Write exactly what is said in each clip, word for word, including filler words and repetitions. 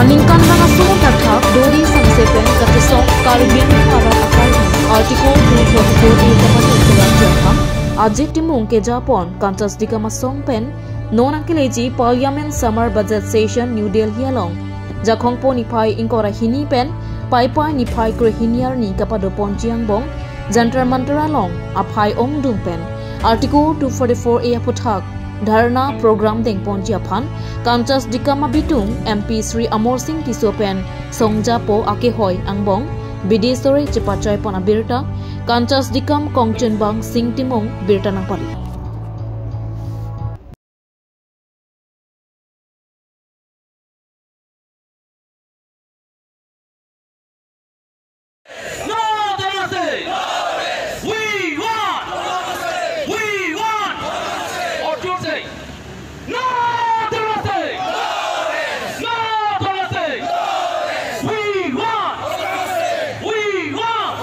Ningkan bang asong kathak dori sangse pen kachesong Karbi Anglong arat akarmi Article two forty-four A kapatun kelang jangkang Ajit Timung kejapon Kanchas Dikam asong pen non angkeleji Parliament Summer Budget Session New Delhi along Jakhong po niphai ingkoi ra hini pen Paipai niphai kre hini arni kapadoponji angbong Jantar Mantar along aphai ongdung pen Article two forty-four A aphuthak dharna program dengponji aphan Kanchas Dikam abitung M P Shri Amar Sing Tisso pen songjapo akehoi angbong bidi sore chepachoipon abirta Kanchas Dikam kongchunbang Sing Timung birta nangpali. No democracy! We want! We want! Or do you say, no democracy! No democracy! We want! We want!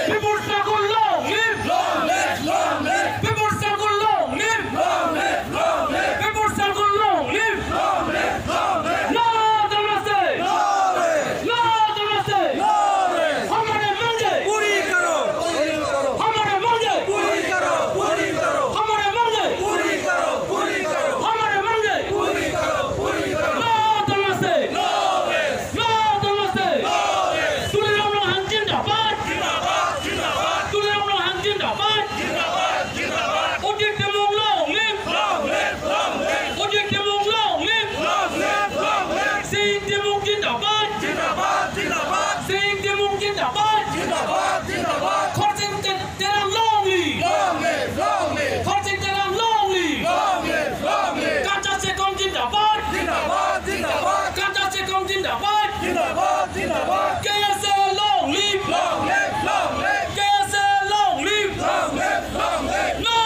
People struggle long live! Long live! Long live! People struggle long live! Long live! Long live! People struggle long live! Long live! Long live! No democracy! No rest! No democracy! No rest! हमारे मांगे पूरी करो! पूरी करो! हमारे मांगे पूरी करो! पूरी करो! हमारे मांगे पूरी करो! पूरी करो! हमारे मांगे पूरी करो! पूरी करो! No democracy! No rest! No democracy! No rest! Tuliram Ronghang zindabad! Zindabad! Zindabad! Tuliram Ronghang zindabad! Zindabad! Zindabad! Ajit Timung long live! Long live! Long live! Ajit Timung long live! Long live! Long live! Sing Timung zindabad! Zindabad! Zindabad! Sing Timung zindabad! Zindabad! Zindabad! Khorsing Te-, Terang long live! Long live! Long live! Khorsing Terang long live! Long live! Long live! Kanchas Dikam zindabad! Zindabad! Zindabad! Kanchas Dikam zindabad! Zindabad! Zindabad! K S A long live! Long live! Long live! K S A long live! Long live! Long live! No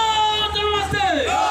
democracy! No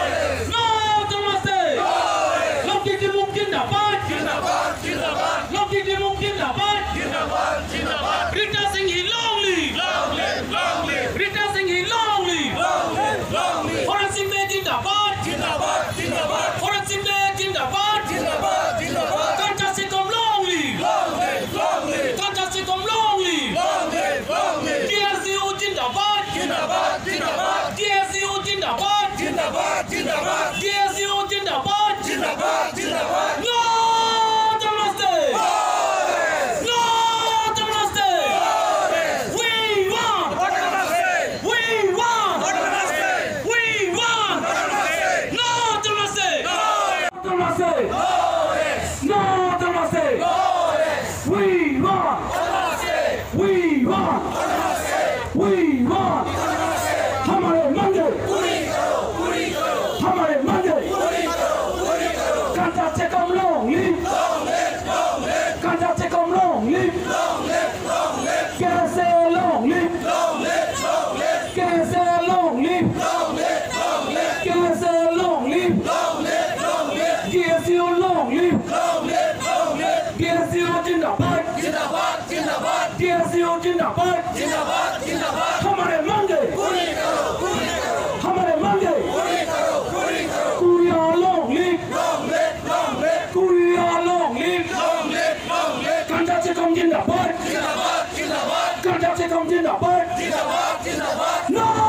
rest! No democracy! No rest! Longki Timung zindabad! Zindabad! Zindabad! Longki Timung zindabad! Zindabad! Zindabad! Rita Singhi long live! Long live! Long live! Rita Singhi long live! Long live! Long live! Horen Sing Bey zindabad! Zindabad! Zindabad! Horen Sing Bey zindabad! Zindabad! Zindabad! Kanchas Dikam long live! Long live! Long live! Kanchas Dikam long live! Long live! Long live! K S D U zindabad! Zindabad! Zindabad! K S D U zindabad! Zindabad! Zindabad! K S D U zindabad! Zindabad! Zindabad! No democracy! No rest! No democracy! No rest! We want! Democracy! We want! Democracy! We want! Democracy! No democracy! No rest! No democracy! No rest! No democracy! No rest! We want! Democracy! We want! We want! हमारे मांगे! पूरी करो! पूरी करो! हमारे मांगे! पूरी करो! पूरी करो! Kanchas Dikam long live! Long live! Long live! Kanchas Dikam long live! Long live! Long live! K S A long live! Long live! Long live! K S A long live! Long live! Long live! K S A long live! Long live! Long live! K S U long live! Long live! Long live! K S U zindabad! Zindabad! Zindabad! K S U zindabad! Zindabad! Zindabad! हमारे मांगे! पूरी करो! पूरी करो! हमारे मांगे! पूरी करो! पूरी करो! Korea long live! Long live! Long live! Korea long live! Long live! Long live! Kanchas Dikam zindabad! Zindabad! Zindabad! Kanchas Dikam zindabad! Zindabad! Zindabad! No!